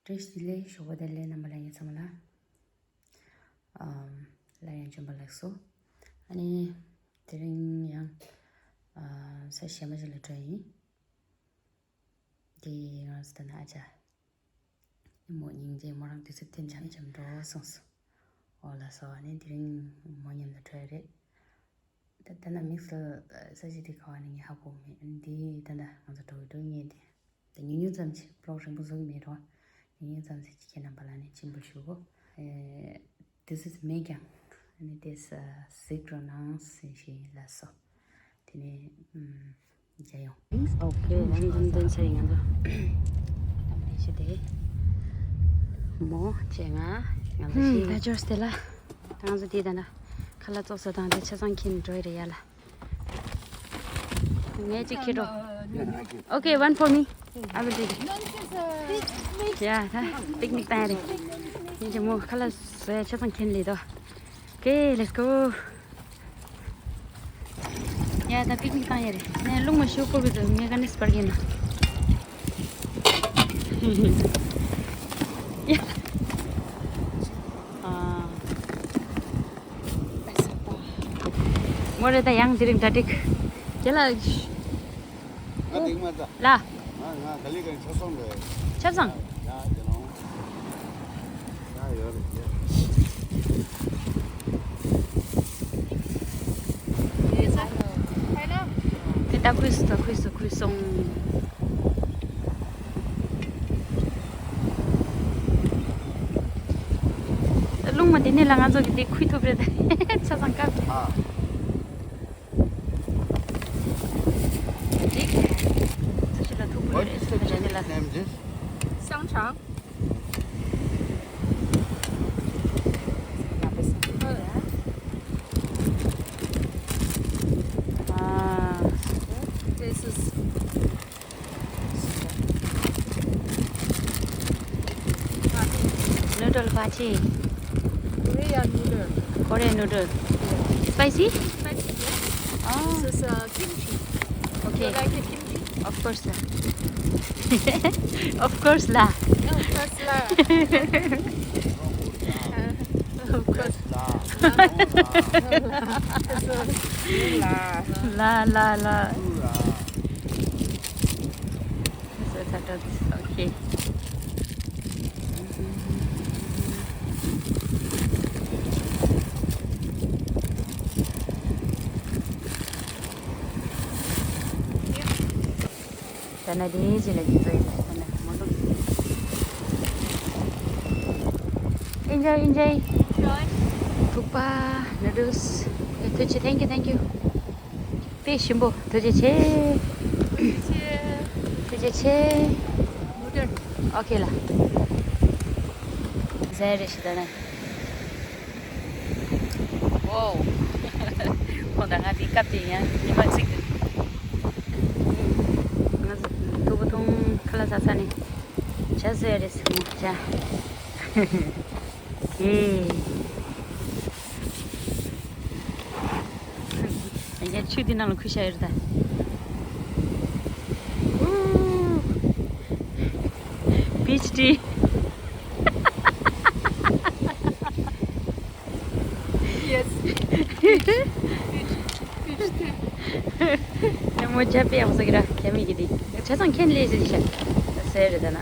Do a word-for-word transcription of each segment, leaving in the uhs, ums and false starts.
བཀྲ་ཤིས་བདེ་ལེགས། ཞོགས་པ་བདེ་ལེགས། རྣམ་པ་ལྷན་རྒྱས་ཚང་མ་ལ། ཨམ། སླར་ཡང་བྱོན་པ་ལེགས་སོ། ཨ་ནི། དེ་རིང་ཡང་། ཨ། ས་གཞན་པ་ཞིག་ལ་འགྲོ་ཡིན། དེ་ང་ཚོ་ད་ནང་ཨ་ཅག་མོ་སྙིང་རྗེ་མོ་རང་དུས་ཚོད་ཐེངས་འཇམ་འཇམ་འགྲོ་སོང་སོ། འོ་ལགས་སོ། ཨ་ནི་དེ་རིང་མོ་མཉམ་དུ་འགྲོ་ཡ་རེད། ད་ད་ནང་དམིགས་བསལ་ས་གཞི་དེ་ག་བ་ནས་ངས་ཧ་གོ་མེད། འདི་ད་ལྟ་ང་ཚོ་འགྲོ་གི་འགྲོ་ངེས་དེ། ད་ཉུང་ཉུང་ཙམ་ཞིག་བློག་རིང་པོ་བཟོ་གི་མེད་རོ། ཉུང་ཉུང་ཙམ་ཞིག་ཁྱེད་རྣམ་པ་ལ་ནི་སྤྱན་འབུལ་ཞུ་གོ། ཨེ། དུས་ཚོད་མེད་ཀྱང་ཨ་ནི་དེ་ས་གཟིགས་རོགས་གནང་ཟེར་ཞུ་ཡིན་ལགས་སོ། དེ་ནས་ཨུམ། མཇལ་ཡོང་། ཨོ་ཁེ། ཨ་ནི་འདི་འདོན་ཚར་ཡིན་ང་ཚོ། ད་མ་དེ་ཤི་དེ། མོ་བྱས་ང་ང་ཚོ་ཤི། ད་ཅོར་སྟེ་ལ། ད་ང་ཚོ་དེ་ད་ད་ཁ་ལག་བཙོག་ས་དང་དེ་ཆ་ཚང་འཁྱེར་འགྲོ་ཡི་རེད་ཡ་ལ། ངས་གཅིག་འཁྱེར་འགྲོ། Okay, one for me. I will take it. Yeah, ད་པིག་ནིག་བཏང་ཡ་རེད། ངས་ཀྱི་མོ་ཁ་ལག་བཟོ་ཡ་ཆ་ཚང་འཁྱེར་ལས་དོ། Okay, let's go. ཡ་ད་པིག་ནིག་བཏང་ཡ་རེད། ནས་རླུང་མ་ཤོར་ཁོ་གི་འདུག་ངས་ག་ནས་སྤར་གྱིན་ན། ཡ། ཨ། མོ་རེ་ད་ཡང་དེ་རིང་གྲ་སྒྲིག །རྒྱ་ལ། ང་དེ་མ་ད། ལ། ང་ང་ག་ལེ་ག་ཆ་ཚང་རེད། ཆ་ཚང་། ཡ་ཡ་ཡོད་རེད་ཡ། དེ་ད་ཁུས་སུ་ད་ཁུས་སུ་ཁུས་སོང་། རླུང་མ་དེ་ནས་ལ་ང་ཚོ་གི་དེ་ཁུས་ཐུབ་རེད་ད། ཆ་ཚང་སྐབས་དེ། ཨ། ཅིག །ཚོ་ཞིག་ལ་ཐུག་པོ་རེད་ཟེར་ནས་ལ། 香肠། ཨ། This is noodle pachi. Korea noodle. Korean noodle. Spicy? Spicy, yes. Oh. This is uh, kimchi. Okay. You like the kimchi? Of course, la. Of course, la. Of course, la. Of course. La, la, la. Okay. ད་ནི་དེ་ནས་ཅི་ལ་དེ་ཚོ་ཡིན་ད་ནི་མོ་ལུག Enjoy, enjoy. Enjoy. ཐུག་པ། Noodles. ཐུགས་རྗེ་ཆེ། Thank you, thank you. དཔེ་ཞིམ་པོ། ཐུགས་རྗེ་ཆེ། ཐུགས་རྗེ་ཆེ། Okay, la. ཟས་རེ་ཞིག་ད་ནི། Wow. ཁོང་དང་ང་དེ་སྐབས་དེ་ཡང་ཉི་མ་གཅིག །ང་ཚོ་ཐུག་པ་འཐུང་ཁ་ལག་ཟ་ས་ནས་ཇ་བཟོས་རེད་ཟེར་མོ་ཇ། ཨེ། ཡ་ཆུ་དེ་ནང་ལ་ཁུ་ཤ་ཡོད་རེད་ད། Peach tea. Yes. ནས་མོ་ཇ་དཔེ་ཡག་པོ་ཟ་གི་ར་ཁྱད་མེད་ཀྱི་དེ། ཆ་ཚང་ཁྱེད་ལས་ཟེར་ཤག་ཟེར་རེད་ད་ན།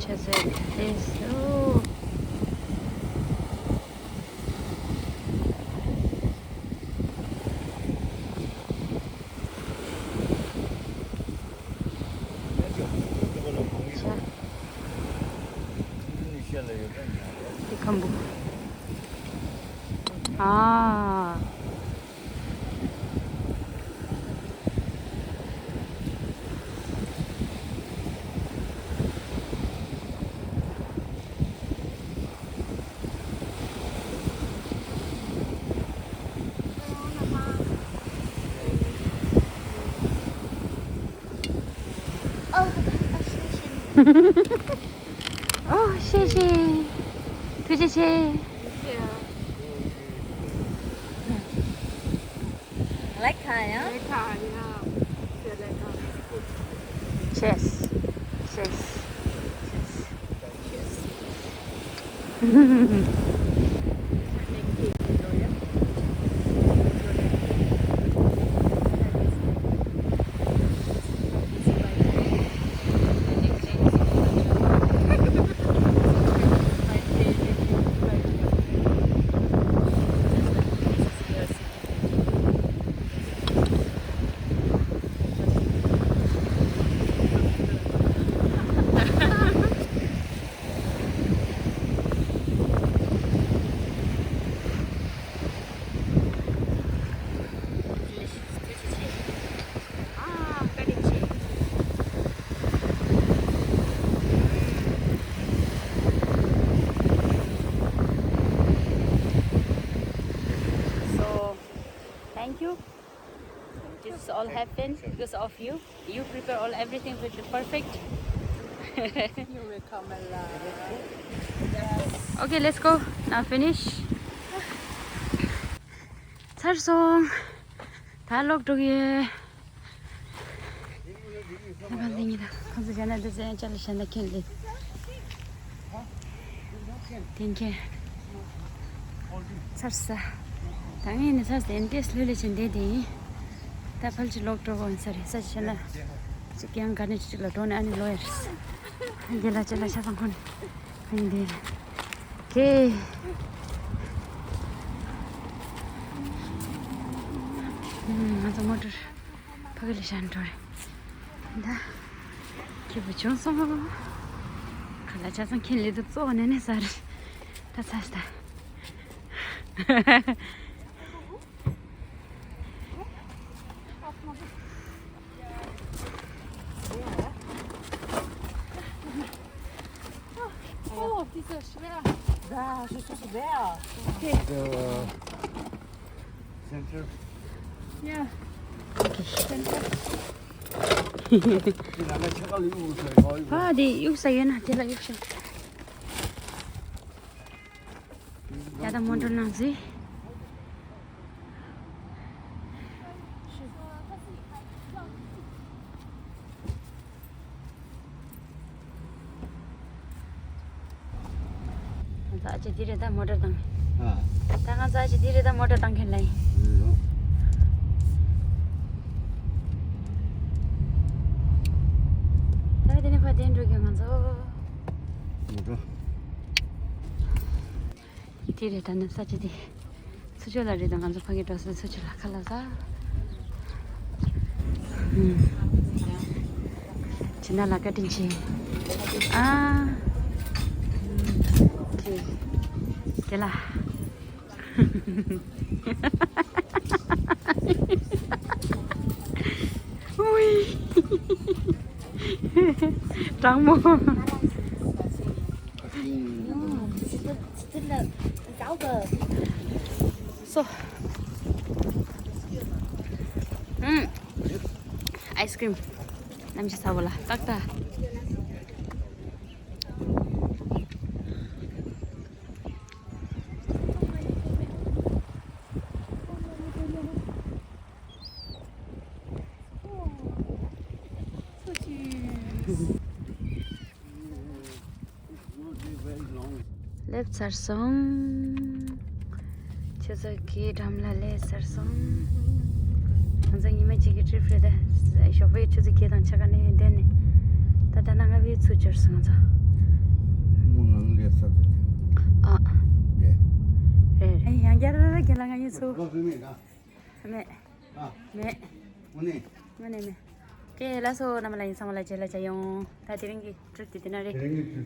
ཆ་ཚང་དེ་སོ། ཨོ་ཤེས་ཤེས། ཐུགས་རྗེ་ཆེ། Lecker, ja? Lecker, ja. Sehr lecker. Cheers. Cheers. Cheers. So, thank you. This all happened because of you. You prepare all everything with the perfect. You will come alive. Okay, let's go. Now finish. ཚར་སོང་། ད་ལོག་འགྲོ་གི་ཡོད། ད་ག་འདི་གཉིས་ད་ཁོང་ཚོ་ཇ་ན་འདི་ཚོ་ཡང་ཅ་ལག་གཞན་དག་ཁྱེར་འདི། དེ་ཁྱེར། ཚར་ས། ད་ངས་ནི་ཚར་ས་ཨེམ་ཊི་ཨེས་ལྷོད་ལྷོད་བྱས་བསྡད་དེ་ཡིན། ད་ཕལ་ཆེར་ལོག་འགྲོ་དགོས་ས་རེད། ས་ཆ་ན་ཅིག་ཡང་ག་ནས་ཅིག་ལ་འགྲོ་ནས་ཨ་ནི་ལོག་ཡ་རེད། རྒན་ལགས་ཅ་ལག་ཆ་ཚང་ཁོ་ནས་ཨ་ནི་འདི་རེད། ཁེ། ང་ཚོ་མོ་ཊར་ཕ་གི་ལ་བཞག་འགྲོ་རེད། ད་སྐྱིད་པོ་བྱུང་སོང་། ཁ་ལག་ཆ་ཚང་ཁྱེར་ལས་དུ་གཙོ་བོ་ནས་ནས་ཟ་རེད། ད་ཚ་ས་ད། Oh, diese schwer. Да, je suis schwer. Okay. Center. Ja. Okay. Center. ཕ་དེ་གཡུག་ས་ཡོད་ན་དེ་ལ་གཡུག་ཤོག་ཡ་ད་མོ་འགྲོ་ནང་ཟི། ང་ཚོ་ཨ་ཅེ་དེ་རེད་ད་མོ་ཊ་བཏང་། ཨ། ད་ང་ཚོ་ཨ་ཅེ་དེ་རེད་ད་མོ་ཊ་བཏང་མཁན་ལ་ཡིན། ད་དེ་ནས་ཕར་འདྲེན་འགྲོ་གི་ང་ཚོ། མོ་ཊ། དེ་རེད་ད་ནི་ས་ཆ་དེ། ཚུར་ཕྱོགས་ལ་རེད་དང་ང་ཚོ་ཕ་གི་འགྲོ་སའི་ཚུར་ཕྱོགས་ལ་ཁ་ལག་ཟ། ཨུམ། ཇི་ན་ལ་བཀའ་དྲིན་ཆེ། ཨ། ཁེ། དེ་ལ། ཨུའི། གྲང་མོ། སོ། ཨུམ། ཨའི་སི་ཀྲིམ། གནམ་གཤིས་ཚ་བོ་ལ་ཏག་ཏག་སླེབས་ཚར་སོང་། ཁྱེད་ཚོ་གི་འགྲམ་ལ་སླེབས་ཚར་སོང་། ང་ཚོ་ཉི་མ་གཅིག་གི་ཊི་རིབ་རེད་ད། ཞོགས་པའི་ཆུ་ཚོད་བརྒྱད་དང་ཕྱེད་ཀ་ནས་སྡོད་ནས། ད་ལྟ་ན་ལྔ་པའི་ཚུར་འབྱོར་སོང་ང་ཚོ། མོ་ནང་སླེབས་ས་དེ། ཨ། རེད། རེད་རེད། ཡང་བསྐྱར་རྒན་ལགས་ང་གཉིས་ཚུར། མེད། ཨ། མེད། དངོས་གནས། དངོས་གནས་མེད། ཀྱེ་ལགས་སོ། རྣམ་པ་ལ་ཡིན་ཚང་མ་ལ་རྗེས་ལ་བྱ་ཡོང་། ད་དེ་རིང་གི་ཊི་རིབ་དེ་འདི་ན་རེད། དེ་རིང་གི་ཊི་རིབ་